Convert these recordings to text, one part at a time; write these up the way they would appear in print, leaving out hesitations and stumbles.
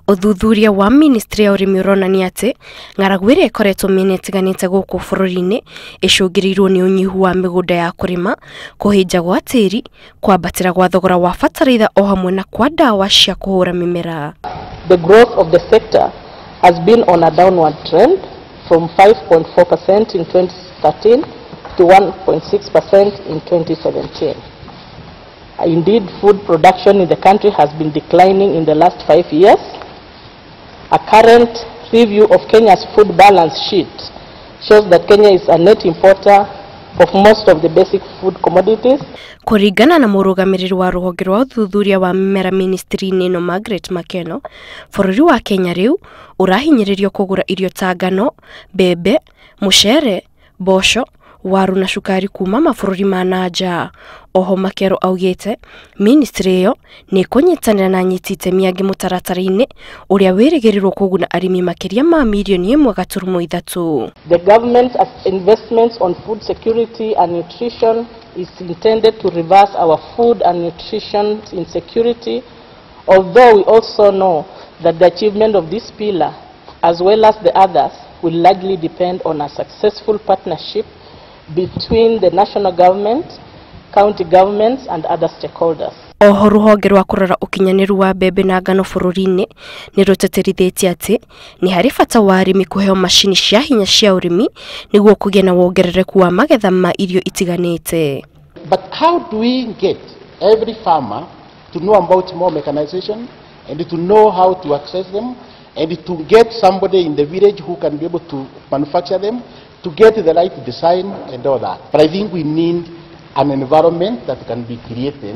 Ũthuthuria wa ministry ya ũrĩmi ũronania atĩ ng'aragu ĩrĩa ĩkoretwo mĩena ĩtiganĩte gũkũ bũrũri-inĩ ĩcũngĩrĩirwo nĩ ũnyihu wa mĩgũnda ya kũrĩma, kũhĩnja gwa tĩri, kwambatĩra gwa thogora wa bataraitha o hamwe na kwa ndawa cia kũhũra mĩmera. The growth of the sector has been on a downward trend from 5.4% in 2013 to 1.6% in 2017. Indeed, food production in the country has been declining in the last 5 years. A current review of Kenya's food balance sheet shows that Kenya is a net importer of most of the basic food commodities. Kũringana na mũrũgamĩrĩri wa rũhonge rwa ũthuthuria wa mĩmera ministry-inĩ ĩno Margaret Makeno, bũrũri wa Kenya rĩu ũrahinyĩrĩrio kũgũra irio ta ngano, mbembe, mũcere, mboco, waru na cukari kuma mabũrũri ma na nja. Oho Makero augĩte ministry ĩyo nĩ ĩkũnyitanĩra na anyiti itemi angĩ mũtaratara-inĩ ũrĩa wĩrĩgĩrĩrwo kũguna arĩmi makĩria ma mirioni 1.3. The government's investments on food security and nutrition is intended to reverse our food and nutrition insecurity, although we also know that the achievement of this pillar, as well as the others, will largely depend on a successful partnership between the national government, county governments and other stakeholders. Oho rũhonge rwa kũrora ũkinyanĩru wa mbembe na ngano bũrũri-inĩ nĩ rũtĩtĩrithĩtie atĩ nĩ harĩ bata wa arĩmi kũheo macini cia hinya cia ũrĩmi nĩguo kũgĩa na wongerereku wa magetha ma irio itiganĩte. But how do we get every farmer to know about more mechanization and to know how to access them and to get somebody in the village who can be able to manufacture them, to get the right design and all that? But I think we need an environment that can be created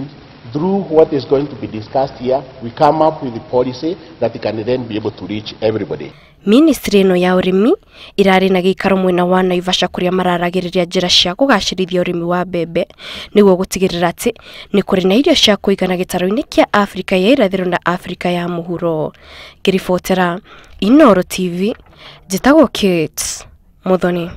through what is going to be discussed here. We come up with a policy that can then be able to reach everybody. Ministry ĩno ya ũrĩmi ĩrarĩ na gĩikaro mwena wa Naivasha kũrĩa mararagĩrĩria njĩra cia kũgacĩrithia ũrĩmi wa mbembe nĩguo gũtigĩrĩra atĩ nĩ kũrĩ na irio cia kũigana gĩtarũ-inĩ kĩa Afrika ya irathĩro na Afrika ya mũhuro. Ngĩribotera Inooro TV, njĩtagwo Kate Muthoni.